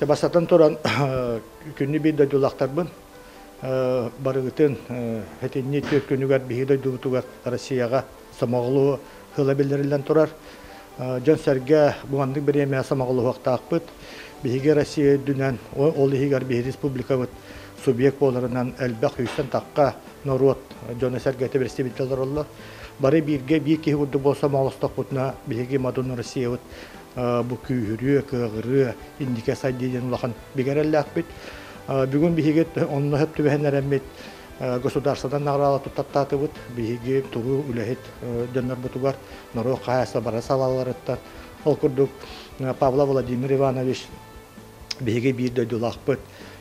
Бастатан туран, күннү биир дойдулаахтарбын барыгытын хэтинни түөрт күнүгэр биһиги дойдубутугар Россияҕа сомоҕолуу сыла биллэриллэн турар. Дьон-сэргэ бу маннык бириэмэ сомоҕолоһуохтаахпыт. Биһиги Россия үрдүнэн, ол иһигэр биһиги республикабыт субъект буоларынан элбэх сүүстэн тахха норуот дьоно-сэргэтэ бэрэстэбиитэл олороллор. Бары бииргэ биир киһи курдук буолса сомоҕолостохпутуна биһиги модун Россиябыт бу күүһүрүө, кыаҕырыа, инники сайдыы диэн улахан бигэ эрэллээхпит. Бүгүн биһиги онно сөп түбэһэн эрэммит государстводан наҕараала туттаттаатыбыт. Биһиги туруу үлэһит дьоннорбутугар норуот хаһаайыстыба бары салааларыттан ол курдук Павлов Владимир Иванович биһиги биир дойдулаахпыт.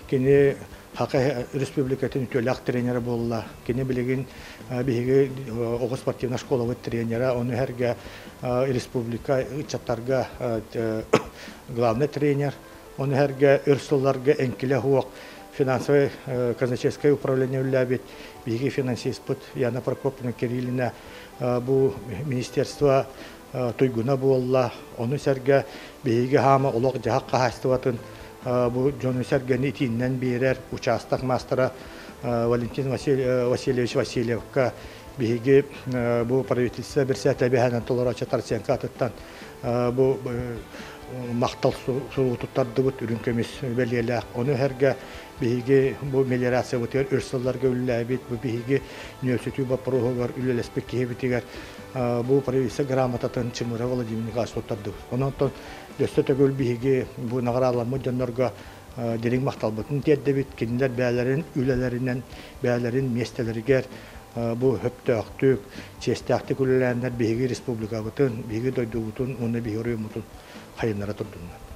Кини Саха Республикатын үтүөлээх тренерэ буолла. Кини билигин биһиги оҕо спортивнай школабыт тренерэ, ону сэргэ республика ыччаттарга главный тренер, ону сэргэ өр сылларга эҥкилэ суох финансовай казначейскай управление үлэлээбит биһиги финансиспыт Яна Прокопьевна Кириллина бу министерство туйгуна буолла. Ону сэргэ биһиги хаама олох-дьаһах хаһаайыстыбатын бу дьону-сэргэни итииннэн биэрэр учаастак маастара Валентин Васильевич Васильевка биһиги бу правительство бирсээтэбиһэнэн толорооччу Тарсенко атыттан бу махтал суругу туттардыбыт үрүҥ көмүс бэлиэлээх. Ону сэргэ биһиги бу мелиорациябытыгар өр сылларга үлэлээбит, бу биһиги нүөлсүтүү боппуруоһугар үлэлэспит киһибитигэр бу правительство грамотатын Чымыра Владимир Николаевич туттардыбыт. Онон өссө төгүл биһиги бу наҕарааламмыт дьоннорго дириҥ махталбытын тиэрдэбит. Кинилэр бэйэлэрин үлэлэринэн, бэйэлэрин миэстэлэригэр бу сөптөөхтүк, чиэстээхтик үлэлээннэр биһиги республикабытын, биһиги дойдубутун уонна биһиги оройуоммутун хайыннара турдуннар.